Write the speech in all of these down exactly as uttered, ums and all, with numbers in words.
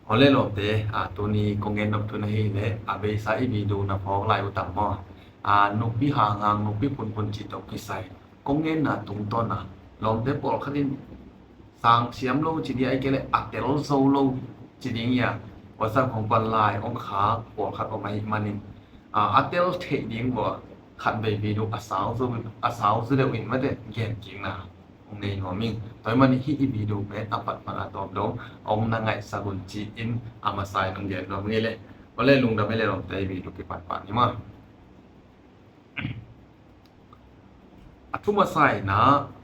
Aw le lawmte, a, tuni kong gen nop thu na hi le, a beisa i video na phawk lai uh tam maw? A, nupi hanghang, nupi phunphun cih tawh kisai kong genna tungtawn a, lawmte pawlkhat in sang siam lo ci ding, ahih kei leh a tel zo lo ci ding hi a, WhatsApp khong pan lai hong khak pawlkhat om ahih manin, a, a tel theih ding uh a, khatvei video a sau zo, a sau zo deuh in mate gen kikna hong nei nuam ing. Tua ahih manin hih i video pen a pat pan a tawp dong hong na ngaihsak un ci-in a masa in hong gen nuam ing ei le. Aw le lungdam ei le lawmte, i video kipat pan hi maw. A thu masa in a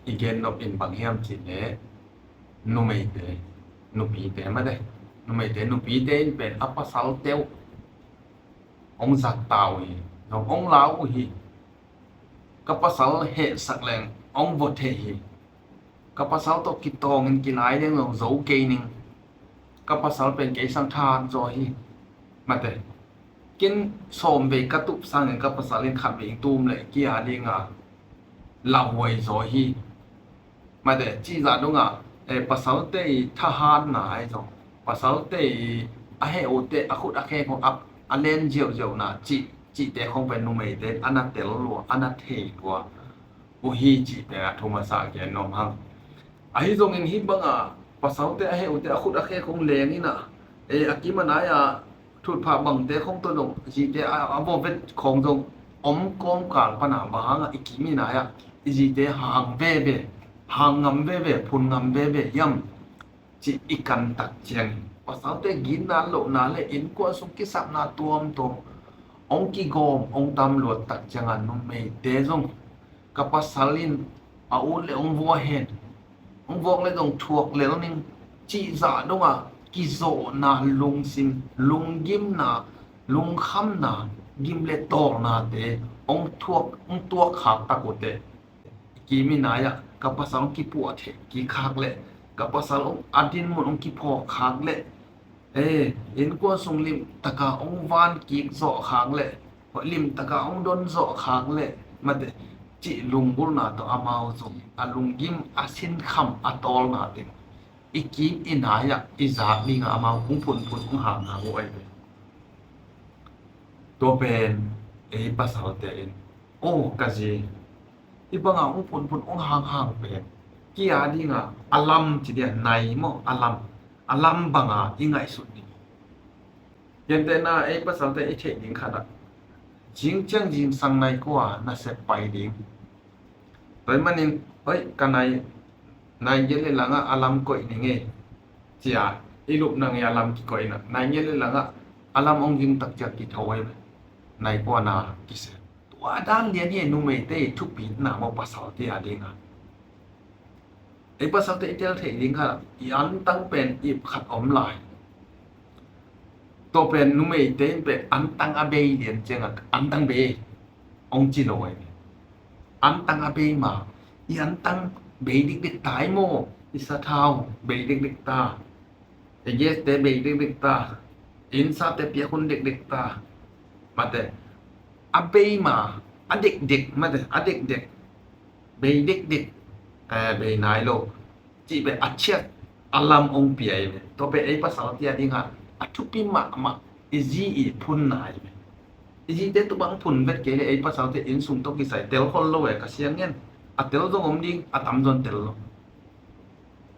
i gen nop in bang hiam cih leh numeite, nupite mate, numeite, nupite in pen a pasalte uh hong zat ta uh hi, zong hong lau uh hi. Ka pasal hehsak leng hong vua thei hi. Ka pasal tawh kitawng in kilai leng zong zo kei ning. Ka pasal pen kei sang thahat zaw hi. Mate, ken sawmvei ka tup sangin ka pasal in khatvei tum leh ki-a ding a lauhuai zaw hi. Mate, cih zah dong a, eh, pasalte i thahatna ahi zong, pasalte i a heh uhte a khut a khe khong a, a len ziauziauna cih, cihte khong pen numeite in a na tel lua, a na thei lua uh hi cih pen a thu masa gen nuam hang. Ahi zongin hih bang a pasalte a heh uhte a khut a khe khong leng in a, eh, a kim a nai a thutphah bangte khong tawh zong zite a, a vua vet khong zong om kawmkal pan a, bang hang a i kim i nai a i zite hang veve, hang ngam veve, phun ngam veve hiam cih i kan tak ciangin, pasalte ginna lohna le innkuan sung kisapna tuamtuam hong kigawm hong tam luat tak ciangin, numeite zong ka pasal in a ut le hong vua hen, hong vuak le zong thuak lel ning cih zah dong a kizawhna, lungsim, lunggimna, lungkhamna, gim le tawlnate hong thuak, hong tuak khak tak uh teh, i kim i nai ah ka pasal hong kipuah theih kik khak leh, ka pasal hong a dinmun hong kiphawk khak leh, eh, innkuan sung limtaka hong van kik zawh khak leh, limtaka hong don zawh khak leh, mate, cih lunggulhna tawh amau zong a lunggim, a sinkham, a tawlna teng i kim i nai ah i zak ding a amau hong phunphun hong hanghang uh ahi ve. Tua pen ei pasalte in, aw ka zi, hih bang a hong phunphun hong hanghang pen ki-a ding a, a lam ci ding a, nai maw, a lam, a lam bang a i ngaihsut ding. Gentehna ei pasalte i theih ding khat ah, zing ciang zingsang nai kua na sep pai ding. Tua ahih manin, hoi, ka nai, nai giat le lang ah a lam koih ning ei, ci-a i lup nang ei, a lam kikoih in a, nai giat le lang ah a lam hong ging tak ciang kitho ei ve. Nai kua na kisep. Tua dan lian hi. Numeite i thupitna maw, pasalte a ding a, ei pasalte i tel theih ding khat ah i antang pen ip khat om lai. Tua pen numeite in pen antang a bei lian ciang a, antang bei hong ci lo ei. Antang a bei ma, i antang bei dikdik ta ei maw, i sathau bei dikdik ta, i gaste bei dikdik ta, i innsate piak hun dikdik ta. Mate, a bei ma, a dekdek, mate, a dekdek, bei dekdek, eh, bei nai lo cih pen a ciat a lam hong pia ei ve. Tua pen ei pasalte a ding a, a thupi mahmah i zi i phunna ei ve. I zite tu bang phun vet kei le ei pasalte inn sung tawh kisai tel khol lo e, ka siang ngen. A tel zong om ding, a tam zong tel lo.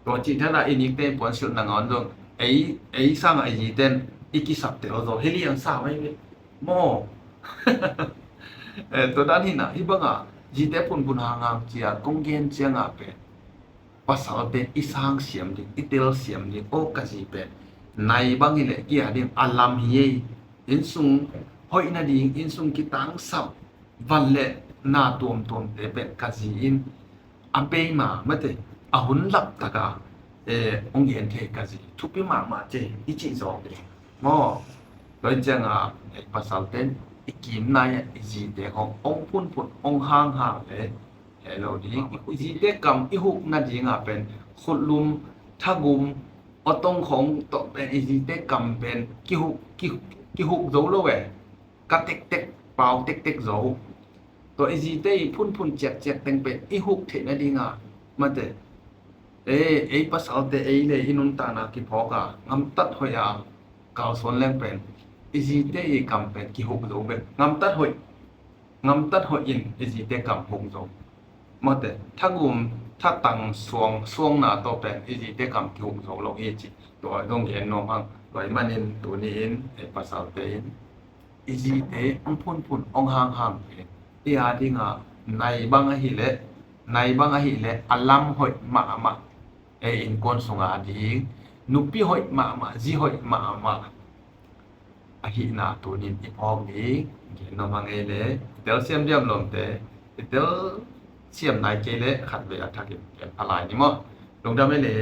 Tua cih thadah i nikte puansilh na ngawn zong ei, ei sang a i zite in i kisap tel zaw hi liang sa mai ve maw. Eh, tua dan hi na, hih bang a zite phunphun hanghang ci-a kong gen ciang a pen pasalte i sang siam ding, i tel siam ding, aw ka zi pen nai bang hi leh ki-a ding a lam hi ei. Inn sung hoih nading, inn sung kitangsap, van le na tuamtuamte pen ka zi in a bei ma, mate, a hun lap taka, eh, hong gen thei ka zi. Thupi mahmah ci i cih zawk ding maw. Tua hi ciang a, eh, pasalte in i kim nai a i zite hong, hong phunphun, hong hanghang le, eh, lo ding. I zite kam i huk nading a pen khutlum, thagum, awtong khong tawh pen i zite kam pen kihuk, ki, kihuk zo lo e. Ka tektek, pau tektek zo uh. Tua i zite i phunphun ciakciak teng pen i huk theih nading a, mate, eh, ei pasalte ei le i nuntakna kiphawk a, ngamtat hoih a, kalsuan leng pen i zite i kam pen kihuk zo bek. Ngamtat hoih, ngamtat hoih in i zite kam huk zo. Mate, thagum, thatang suang, suangna tawh pen i zite kam kihuk zo lo hi ci. Tua zong gen nuam hang. Tua ahih manin tuni-in ei pasalte in i zite hong phunphun, hong hanghang pen i a dinga nai bang ahih leh, nai bang ahih leh a lam hoih mahmah, ei innkuan sunga ding nupi hoih mahmah, zi hoih mahmah ahihna tunin i phawk ding gen nuam hang ei le. I telsiam diam lawmte, i telsiam nai kei leh khatvei a thakin gen pha lai ni maw. Lungdam ei le.